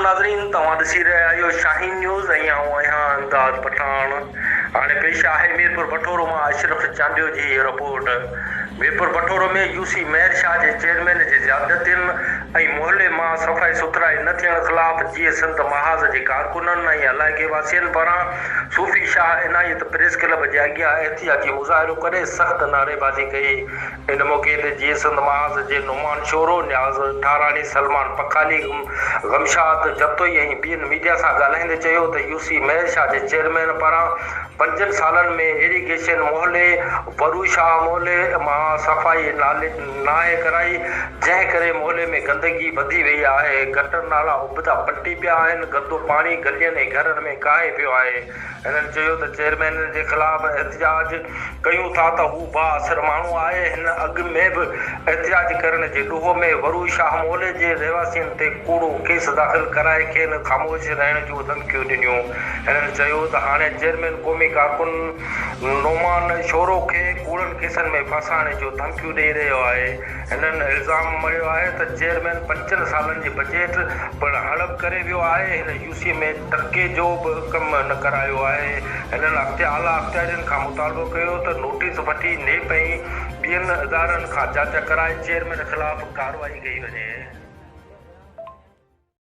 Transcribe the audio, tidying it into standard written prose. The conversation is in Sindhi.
ناظرين توهان ڏسي رهيا آهيو شاهين نيوز ۽ آئون آهيان امداد پٺاڻ هاڻي پيش آهي ميرپور بٺورو مان اشرف چانڊيو جي هي رپورٽ ميرپور بٺورو ۾ يو سي مهر شاهه جي چيئرمين جي زيادتين ۽ محلي مان صفائي سٿرائي نه ٿيڻ خلاف جيئي سنڌ محاذ جي ڪارڪنن ۽ علائقي واسين پاران صوفي شاهه عنايت پريس ڪلب جي اڳيان احتجاجي مظاهرو ڪري سخت نعريبازي ڪئي. ان موقعي تي جيئي سنڌ محاذ جي نعمان شورو، نياز ٺاراڻي، سلمان پکالي، غمشاد جتوئي ۽ ٻين ميڊيا سان ڳالهائيندي چيو ته يو سي مهر شاهه جي چيئرمين پاران پنجن سالن ۾ ايريگيشن محلي، ورو شاهه محلي مان صفائي نالي ناهي ڪرائي، جنهن ڪري محلي ۾ گندگي وڌي وئي آهي، گٽر نالا ابتا پٽي پيا آهن، گندو پاڻي گلين ۽ گهرن ۾ ڪاهي پيو آهي. هنن چيو ته چيئرمين جي خلاف احتجاج ڪيون ٿا ته هو بااثر ماڻهو آهي، هن اڳ ۾ به احتجاج ڪرڻ جي ڏوهه ۾ ورو شاهه محلي جي رهواسين تي ڪوڙو ڪيس داخل ڪرائي کين خاموش رهڻ جون ڌمڪيون ڏنيون. هنن چيو ته هاڻي چيئرمين قومي ڪارڪن نعمان شورو کي ڪوڙن ڪيسن ۾ ڦاسائڻ جون ڌمڪيون ڏئي رهيو آهي. هنن الزام مڙهيو آهي ته چيئرمين پنجن سالن جي بجيٽ پڻ هڙپ ڪري ويو آهي، هن يو سي ۾ ٽڪي جو به ڪم نه ڪرايو آهي. هنن اعليٰ اختيارين کان مطالبو ڪيو ته نوٽيس وٺي نيپ ۽ ٻين ادارن کان جاچ ڪرائي چيئرمين خلاف ڪارروائي ڪئي وڃي.